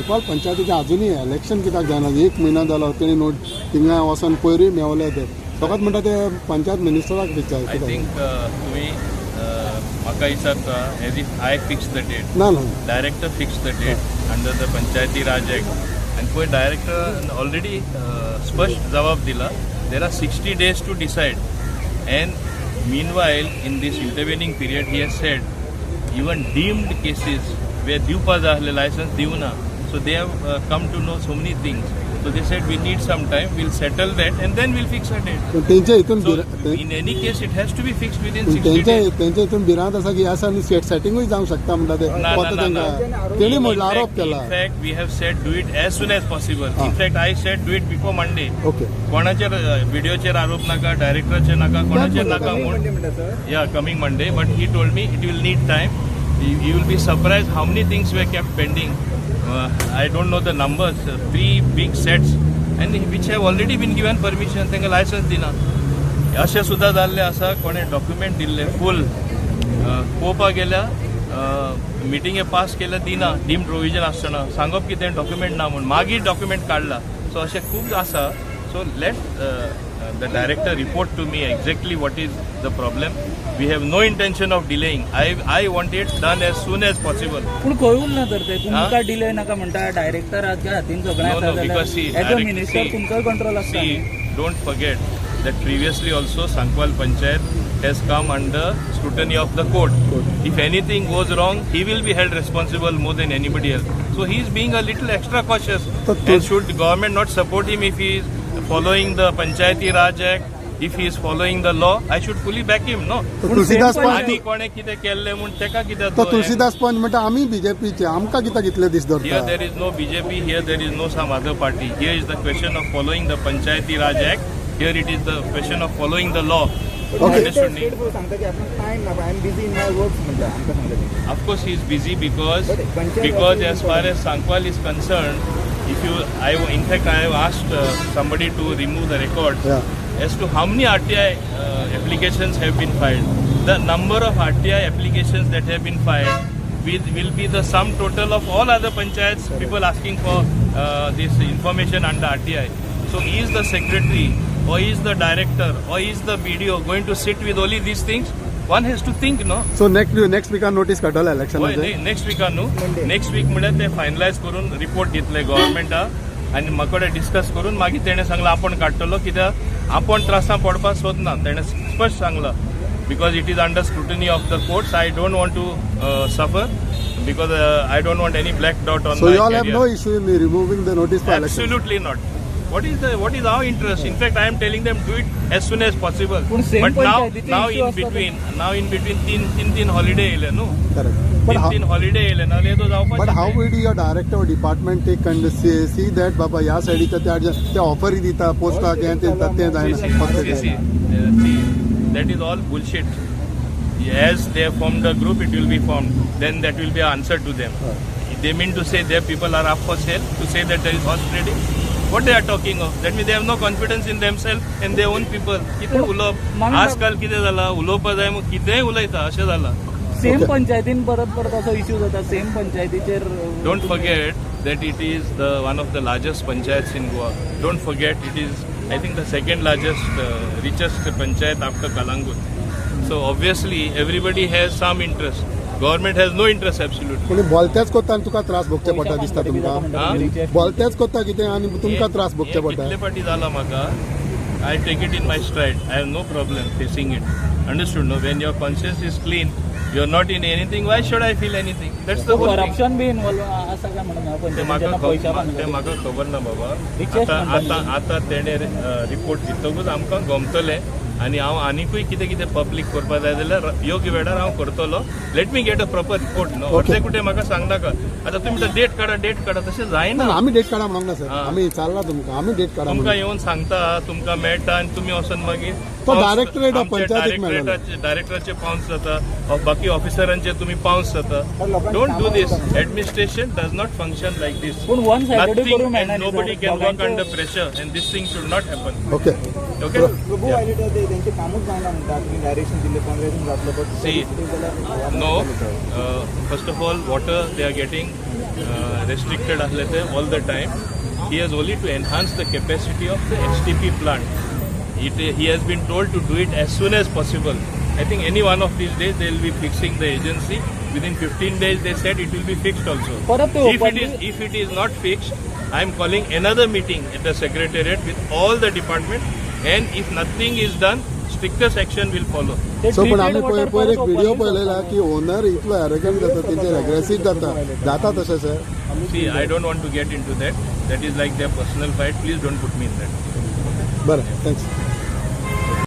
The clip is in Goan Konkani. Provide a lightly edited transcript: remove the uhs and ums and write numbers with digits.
सांकवाल पंचायतीचें अजुनूय इलेक्शन कित्याक जायना? एक म्हयनो जालो तेणी नोट थिंगा वचोन पयरूय मेवले ते फकत म्हणटा ते पंचायत मिनिस्टराक विचार. I think तुम्ही म्हाका विचारता as if I fix the date. ना ना. Director fix the date under the Panchayati Raj Act आनी पळय डायरेक्टर ऑलरेडी स्पश्ट जबाब दिला, there are 60 days to decide and meanwhile in this intervening period, he has said, even deemed cases where दिवपा जाय आसलें लायसन्स दिवना. So they have come to know so many things, so they said, "We need some time, we'll settle that and then we'll fix a date." पण तेंच्या हितून So in any case, it has to be fixed within 60 तेंच्या days. तेंच्या हितून भिरांत आसा की ह्या दिसांनी स्टेट सेटिंगूय जावंक शकता म्हणटा ते. ना, पत्तो ना, ना. तेंकां तेणी म्हणलं, आरोप केला. In fact, we have said do it as soon as possible. In fact, I said do it before Monday. कोणाचेर व्हिडिओचेर आरोप नाका, डायरेक्टराचेर नाका, कोणाचेर नाका म्हूण. Yeah, coming Monday, but he told me it will need time. You will be surprised how many things were kept pending. I don't know the numbers, three big sets and which have already been given permission, तांकां लायसन्स दिना. अशें सुद्दां जाल्लें आसा, कोणें डॉक्युमेंट दिल्ले फूल, पळोवपाक गेल्यार मिटिंगे पास केल्या दिना, डीम्ड प्रोविजन आसतना सांगप कितें, डॉक्युमेंट ना म्हूण, मागीर डॉक्युमेंट काडला. सो अशें खूब आसा. So let the director report to me exactly what is the problem. We have no intention of delaying. I want it done as soon as possible. पूण खंय उरला तर ते? तुमकां डिले नाका म्हणटा, डायरेक्टराच्या हातीन सगळें. No, because see, as a minister तुमकां कंट्रोल आसता. See, don't forget that previously also Sankwal Panchayat has come under scrutiny of the court. If anything goes wrong, he will be held responsible more than anybody else. So he is being a little extra cautious. And should the government not support him if he is following the Panchayati Raj Act, if he is following the law? I should fully back him, no? तो तुलसीदास आनी पंच कोणें कितें केल्लें म्हूण तेका कित्याक तो तुलसीदास पंच म्हणटा, आमी बीजेपीचे, आमकां कित्याक इतले दीस Here दवरता? There is no BJP, here there is no some other party. Here is the question of following the Panchayati Raj Act. Here it is the question of following the law. Understood न्ही? सांगता की आपणाक टायम ना, I am busy in my work म्हणटा, आमकां सांगता तें. Of course he is busy because But Panchayat because also is as far as Sankwal is concerned, if you, I in fact I have asked somebody to remove the records as to how many RTI applications have been filed. The number of RTI applications that have been filed will be the sum total of all other panchayats, people asking for this information under RTI. So is the secretary or is the director or is the BDO going to sit with only these things? One has to think, no? So next विकान notice काडटलो इलेक्शनाचे? Next विकान न्हू, नेक्स्ट वीक म्हळ्यार ते फायनलायज करून रिपोर्ट दितले गव्हर्मेंटाक आनी म्हाका कडेन डिस्कस करून मागीर तेणें सांगलां आपूण काडटलो, कित्याक आपूण त्रासां पडपाक सोदना. तेणें स्पश्ट सांगलां, because it is under scrutiny of the courts, I don't want to suffer because I don't want any black dot on so you all have no issue in removing the notice for election? Absolutely not. What is our interest? In fact, I am telling them do it as soon as possible. पूण same But now पंचायतीचे now issue in आसता. Between, now in between तीन तीन तीन हॉलिडे येयले न्हू. करेक्ट, बट तीन तीन हॉलिडे येयले नाल्यार तो जावपाचें. But how will your director department take and see that बाबा ह्या सायडीच्या त्या ते ऑफरी दिता पोस्टाक, हें ते दिता, तें जायना फक्त See, see, जायना. See, that is all bullshit. As they have formed a group, it will be formed. Then that will be an answer to them. They mean to say their people are up for sale, to say that there is horse trading. What they are talking of? That means they have no confidence in themselves and their own people. कितें उलोवप? मागीर आजकाल कितें जाला, उलोवपा जाय म्हूण कितेंय उलयता अशें जाला. सेम पंचायतीन परत परत असो इश्यू जाता, same पंचायतीचेर. Don't forget that it is the one of the largest panchayats in Goa. Don't forget it is, I think, the second largest, richest panchayat after Kalangut. So obviously everybody has some interest. Government has no interest, absolutely. कोणी बोलतेच कोत्ता आनी तुका त्रास भोगचे पडटा दिसता तुमकां. हा? बोलतेच कोत्ता कितें आनी तुमकां त्रास भोगचे हें पडटा. कितले फाटी जाला म्हाका, I take it in my stride. I have no problem facing it. Understood, no? When your conscience is clean, you are not in anything, why should I feel anything? That's the whole thing. Corruption be involve आसा काय म्हणून ते म्हाका पंचायतीन पयशा ते म्हाका खबर ना बाबा. Richest आतां म्हणटा. आतां आतां तेणे रिपोर्ट दितकूच आमकां गमतलें आनी हांव आनिकूय कितें कितें पब्लीक करपाक जाय जाल्यार योग्य वेळार हांव करतलो. Let me get a proper report, न्हू? अर्दे कुठे म्हाका सांगनाका, आतां तुमी डेट काडा, डेट काडा, तशें जायना. ना, आमी डेट काडा म्हणूंक ना सर. हा. आमी विचारला तुमकां, आमी डेट काडा तुमकां म्हणून. येवन सांगता, तुमकां मेळटा आनी तुमी वचोन मागीर तो directorate of पंचायतीक मेळ्ळो. डायरेक्टराचे पावंस जाता, बाकी ऑफिसरांचे तुमी पावंस जाता. Don't do this. Administration does not function like this. पूण वन सायडेड करूंक मेळना न्ही, Nobody sir. Can work दोगांचे- under pressure and this thing should not happen. Okay. Okay. Prabhu violet ते तेंचें कामूच जायना म्हणटा. तुमी डायरेक्शन दिल्लें, 15 दीस जातलो, but See, no, first of all, water they are getting restricted आसले ते all the time. He has only to enhance the capacity of the STP plant. He has been told to do it as soon as possible. I think any one of these days they will be fixing the agency. Within 15 days they said it will be fixed also. परत ते If it openly- is if it is not fixed, I am calling another meeting at the secretariat with all the department, and if nothing is done, strictest action will follow. ते सो पण treated आमी पळय water पयर एक परत व्हिडिओ openly पळयलेला सोडटा. की ओनर इतलो एरोगंट जाता, तेंचेर एग्रेसीव जाता. जाता तशें sir? See, I don't want to get into that. That is like their personal fight. Please don't put me in that. बरें, thanks.